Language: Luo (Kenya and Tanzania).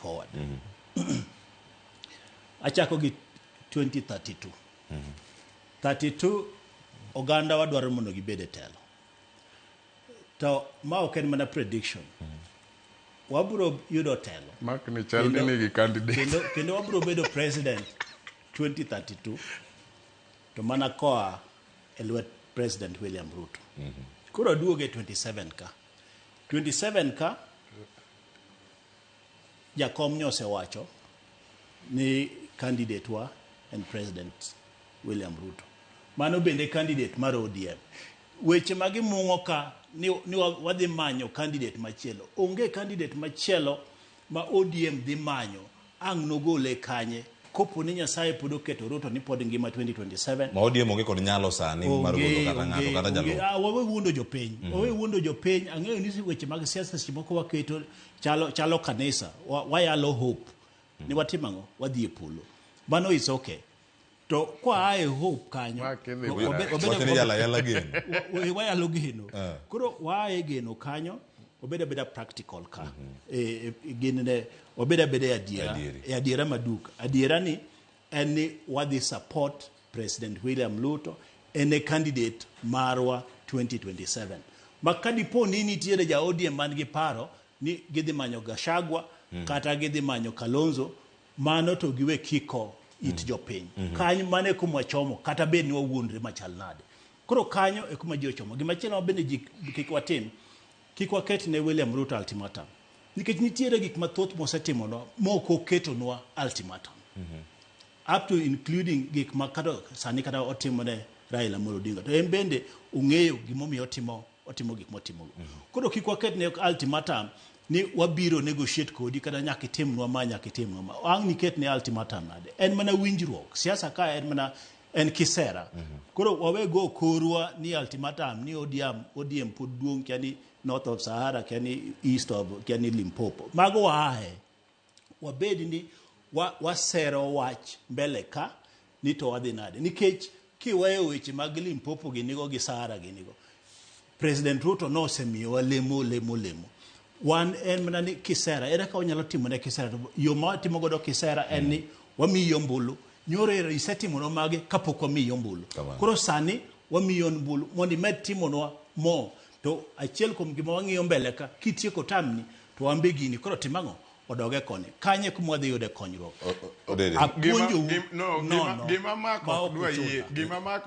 forward. Achako gi 2032. 32 oganda wadwaro mondo gibed e telo. To ma ok en mana prediction. Wabiro yudo telo. Mak ni chal ni nigi candidate. Kendo wabiro bedo president 2032 to mana koa e lwet President William Ruto. Koro aduoge 27 ka. 27 ka jakom nyosewacho ni candidate wa en President William Ruto. Mano bende candidate mar ODM. Weche ma gimung'o ka ni wadhi manyo candidate machielo. Onge candidate machielo ma ODM dhi manyo ang' nogole kanye kopo ni Nyasaye pod oketo Ruto ni pod ngima 2027. Ma ODM onge kod nyalo sani mar golo kata ng'ato kata jalup. Wawe wuondo jopiny. Wawe wuondo jopiny. Ang'eyo ni weche mag siasa seche moko waketo chalo kanisa. Wayalo hope. Ni watimo ang'o? Wadhi e polo. Mano is okay. To kwa e hope kanyo. Wayalo geno. Wayalo geno. Koro waa e geno kanyo, wabed abeda practical ka. Gin ne wabed abeda e adiera. E adiera maduk. Adiera ni en ni wadhi support President William Ruto en e candidate marwa 2027. Ma kadipo ni nitiere ja ODM man gi paro ni gidhi manyo Gachagua kata gidhi manyo Kalonzo, mano to giwe kiko it jopiny. Kanyo mano e kuma wachomo kata bed ni wawuondre machal nade. Koro kanyo e kuma ji ochomo. Gimachielo ma bende ji kik watim, kik waket ne William Ruto ultimatum. Nikech nitiere gik mathoth mosetimonwa mok oketonwa ultimatum. Up to including gik ma kata sani kata otimo ne Raila Amolo Odinga. To en bende ong'eyo gimomiyo otimo gik motimogo. Koro kik waket ne ultimatum ni wabiro negotiate kodi kata nyaka itimnwa ma, nyaka itimnwa ma. Ang' niket ne ultimatum nade? En mana winjruok. Siasa ka en mana en kisera. Koro wawe go korwa ni ultimatum ni ODM pod duong' kia ni north of Sahara, kia ni east of, kia ni Limpopo. Mago waaye. Wabed ni wasero wach mbele ka ni to wadhi nade. Nikech kiweyo weche mag Limpopo ginigo gi Sahara ginigo, President Ruto nosemiyowa lemo lemo lemo. Wan en mana ni kisera, ere kaka wanyalo timo ne kisera? To yo ma watimo godo kisera en ni wamiyi ombulu. Nyoro ero isetimonwa mage kapok wamiyi ombulu. Koro sani wamiyi ombulu mondo imed timonwa mo. To achiel kuom gima wang'iyo mbele ka, kitieko tamni, to wan be gini koro tim ang'o? Odoge koni. Kanye kuma wadhi yude konyruok? Apuonjou nono Gima Mark ma ok ok dwa yie, uchula. gima Mark